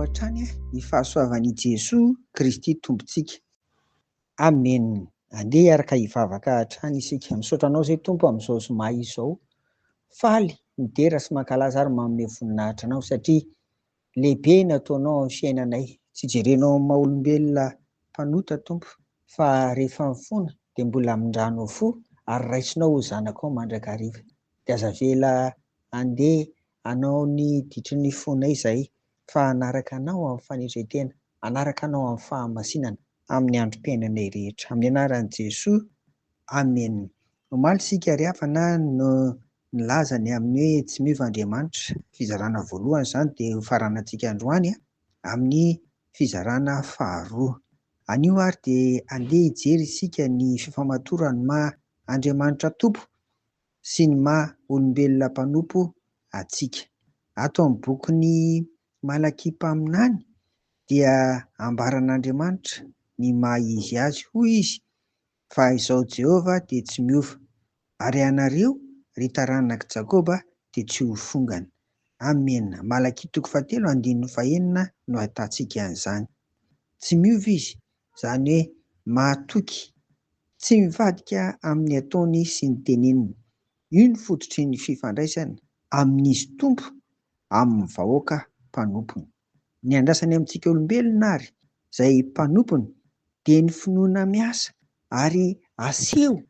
hatrany ny fahasoavan'i Jesoa Kristy Tompontsika. Amen. Andeha hiaraka hivavaka hatrany isika. Misaotra Anao izay Tompo amin'izao zoma izao. Faly midera sy mankalaza ary manome voninahitra Anao satria lehibe ny ataonao amin'ny fiainanay. Tsy jerenao amin'ny maha olombelona mpanota Tompo fa rehefa mifona dia mbola amindranao fo ary raisinao ho zanakao mandrakariva. Dia aza avela handeha hanao ny ditry ny fonay izahay fa hanaraka Anao amin'ny fanetren-tena, hanaraka Anao amin'ny fahamasinana amin'ny androm-piainanay rehetra. Amin'ny anaran'i Jesoa, Amena. Omaly isika ry havana no nilaza ny amin'ny hoe tsy miova Andriamanitra. Fizarana voalohany izany dia hofaranantsika androany amin'ny fizarana faharoa. Anio ary dia andeha hijery isika ny fifamatoran'ny maha Andriamanitra Tompo sy ny maha olombelona mpanompo antsika. Ato amin'ny bokin'i Malakia mpaminany dia ambaran'Andriamanitra ny maha izy azy. Hoy izy, Fa izao Jehovah dia tsy miova, ary ianareo, ry taranak'i Jakoba, dia tsy ho fongana. Amena. Malakia toko fahatelo andininy fahenina no ahitantsika an'izany. Tsy miova izy, izany hoe mahatoky, tsy mivadika amin'ny ataony sy ny teneniny. Io no fototry ny fifandraisana amin'izy Tompo amin'ny vahoaka mpanompony. Ny andrasany amintsika olombelona ary, izay mpanompony, dia ny finoana miasa ary aseho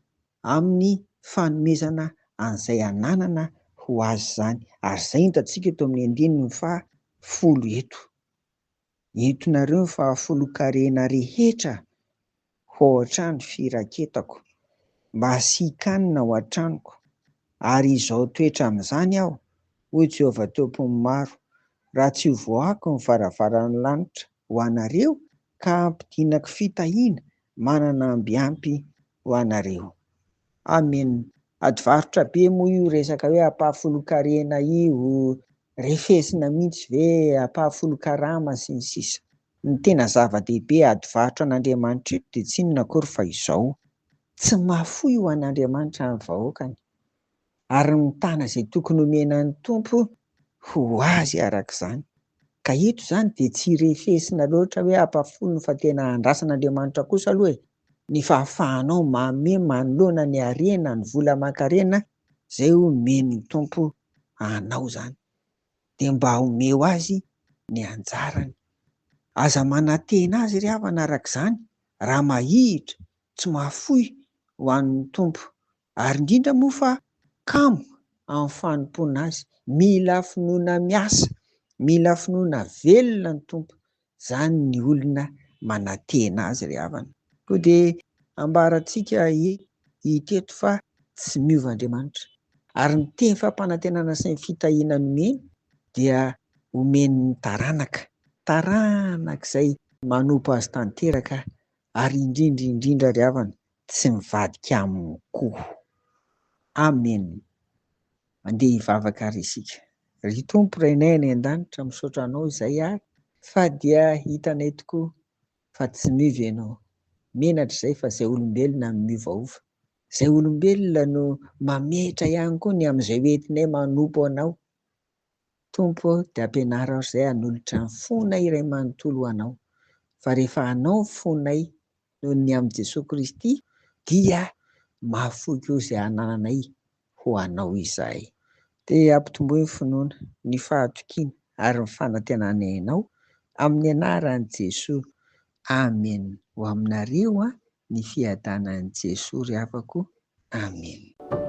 amin'ny fanomezana an'izay ananana ho azy izany. Ary izay no hitantsika eto amin'ny andininy faha folo eto. Entinareo ny fahafolon-karena rehetra ho ao an-trano firaketako, mba hasian-kanina ao an-tranoko. Ary izao toetra amin'izany aho, hoy Jehovah Tompon'ny maro, raha tsy hovoahako ny varavaran'ny lanitra ho anareo ka hampidinako fitahiana manana amby ampy ho anareo. Amen. Ady varotra be moa io resaka hoe ampahafolon-karena io, refesina mihitsy ve, ampahafolon-karama sy ny sisa. Ny tena zava-dehibe ady varotra an'Andriamanitra eto dia tsy inona akory fa izao, tsy mahafoy ho an'Andriamanitra ny vahoakany, ary mitana izay tokony homena ny Tompo ho azy araka izany. Ka eto izany dia tsy refesina loatra hoe ampahafolony fa tena andrasan'Andriamanitra kosa aloha e! ny fahafahanao manome manoloana ny harena, ny vola aman-karena izay omen'ny Tompo anao izany. Dia mba omeo azy ny anjarany. Aza manantena azy ry havana araka izany raha mahihitra, tsy mahafoy ho an'ny Tompo. Ary indrindra moa fa kamo amin'ny fanompoana azy. Mila finoana miasa, mila finoana velona ny Tompo. Izany ny olona manantena azy ry havana. Koa dia ambarantsika hita eto fa tsy miova Andriamanitra. Ary ny teny fampanantenana sy ny fitahiana nomeny dia omeny ny taranaka. Taranaka izay manompo azy tanteraka ary indrindra indrindra ry havana tsy mivadika aminy koa. Amen. Andeha hivavaka ary isika. Ry Tompo Rainay any an-danitra, misaotra Anao izay ary fa dia hitanay tokoa fa tsy miova Ianao. Menatra izay fa izay olombelona no miovaova. Izay olombelona no mametra ihany koa ny amin'izay hoentinay manompo Anao. Tompo ô, dia ampianaro aho izay hanolotra ny fonay iray manontolo ho Anao. Fa rehefa Anao ny fonay noho ny amin'i Jesoa Kristy dia mahafoy koa izay anananay ho Anao izahay. Dia ampitomboy ny finoana, ny fahatokiana ary ny fanantenanay Anao, amin'ny anaran'i Jesoa. Amen. Ho aminareo ny fiadanan'i Jesoa ry havako. Amen.